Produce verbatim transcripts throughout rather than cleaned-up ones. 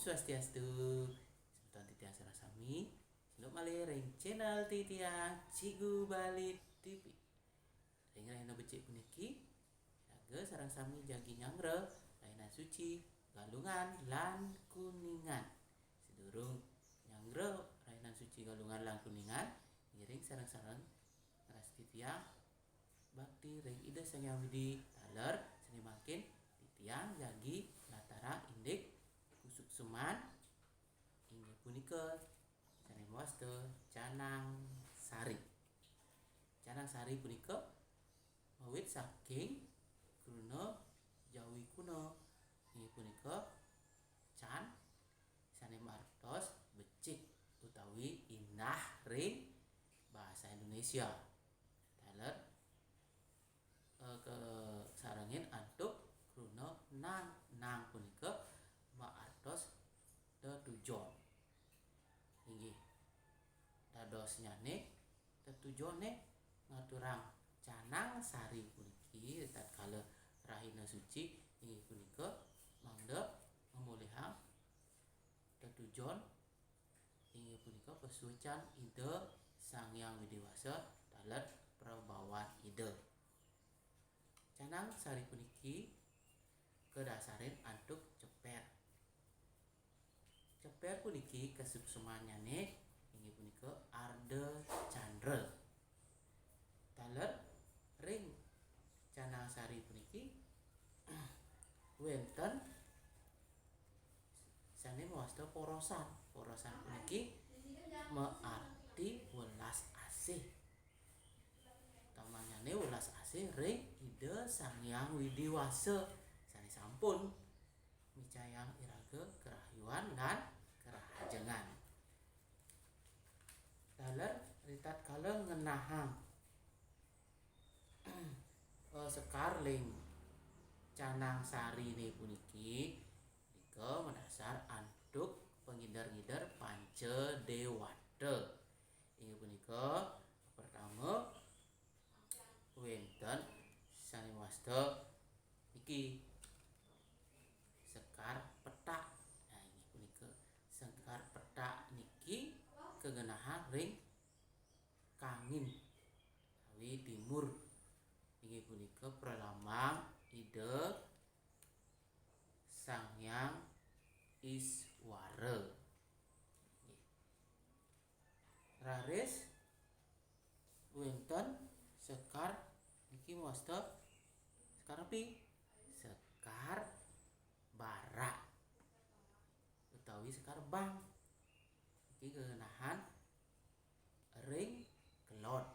Swastiastu, semeton titiang sareng sami, sineb malih ring channel titiang Cikgu Bali T V. Ring rahina becik puniki, iraga sareng sami jagi nyanggra rahinan suci Galungan lan Kuningan. Sadurung nyanggra rahinan suci Galungan lan Kuningan, ngiring sareng-sareng ngras titiang bakti ring Ida Sang Hyang Widi. Taler sane mangkin titiang jagi latarang indik kasukseman, inggih punika sane mawasta Canang Sari. Canang Sari punika mawit saking kruna Jawi Kuna, inggih punika can sane maartos becik utawi indah ring basa Indonesia. Taler, eh, kasarengin antuk kruna nang. Nang punika maartos tetujon. Inggih. Dadosnyane tetujone ngaturang Canang Sari puniki ritatkala rahina suci, inggih punika mangda ngamolihang tetujon, inggih punika pasuecan Ida Sang Hyang Widi Wasa taler prabawan Ida. Canang Sari puniki kadasarin antuk ceper. Ceper puniki kasuksemannyane inggih punika Arda Candra. Taler ring Canang Sari puniki wenten sane mawasta porosan. Porosan puniki maarti welas asih. Tamannyane welas asih ring Ida Sang Hyang Widi Wasa sane sampun micayang iraga karahayuan lan karahajengan. Taler ritatkala ngenahang, eh, sekar ring Canang Sarine puniki, nika madasar antuk pangider-ngider panca dewata. Inggih punika, pertama, wenten sane wasta niki Sekar Petak. Nah, inggih punika Sekar Petak niki kagenahang ring kangin utawi timur. Inggih punika pralambang Ida Sang Hyang Iswara. Nggih. Raris wenten sekar niki mawasta sekar api? Sekar Barak utawi sekar Bang. Niki kagenahang ring kelod.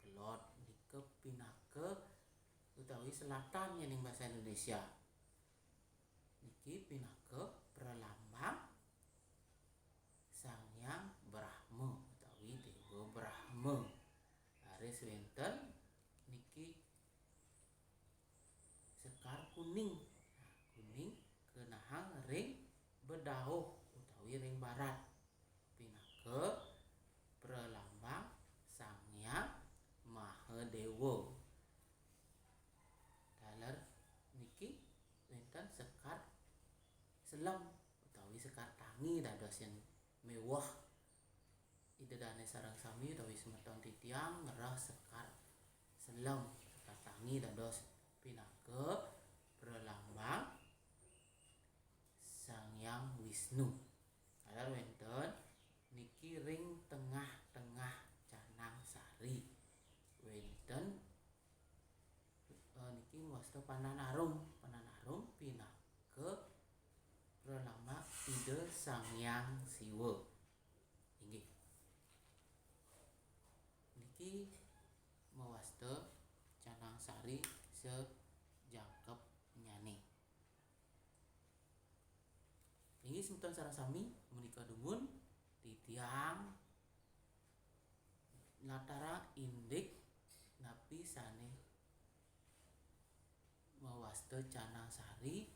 Kelod nika pinaka utawi selatan nyening basa Indonesia. Niki pinaka pralambang Sang Hyang Brahma utawi Dewa Brahma. Raris wenten niki Sekar Kuning. Nah, Kuning kagenahang ring bedauh utawi ring barat. Pinaka pralambang Sang Hyang Mahadewa. Taler niki wenten Sekar Selem utawi Sekar Tangi dados yen meweh Ida dane sareng sami utawi semeton titiang ngrereh Sekar Selem, Sekar Tangi dados pinaka pralambang Sang Hyang Wisnu. Taler wenten niki ring tengah-tengah Canang Sari. Wenten, eh, niki mawasta Pandan Arum. Pandan Arum pinaka pralambang Ida Sang Hyang Siwa. Inggih. Niki mawasta Canang Sari sajangkepnyane. Inggih semeton sareng sami, menika dumun titiang latarang indik napi sane mawasta Canang Sari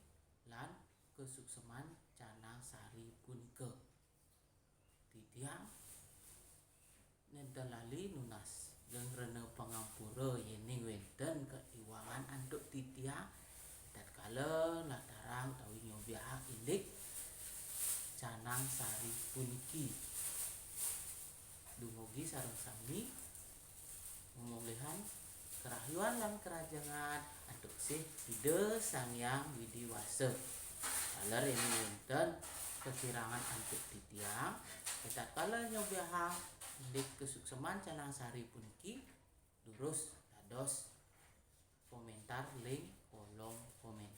lan kasukseman Canang Sari punika. Titiang nenten lali nunas geng rena pangampura yening wenten kaiwangan antuk titiang tatkala latarang utawi nyobiahang indik Sari puniki. Dumugi sareng sami mumulihan karahayuan lan karahajengan antuk sih Ida Sang Hyang Widi Wasa. Taler yén wénten kakirangan antuk titiang, ritatkala nyobahang indik kasukseman Canang Sari puniki, durus dados komentar ring kolom komentar.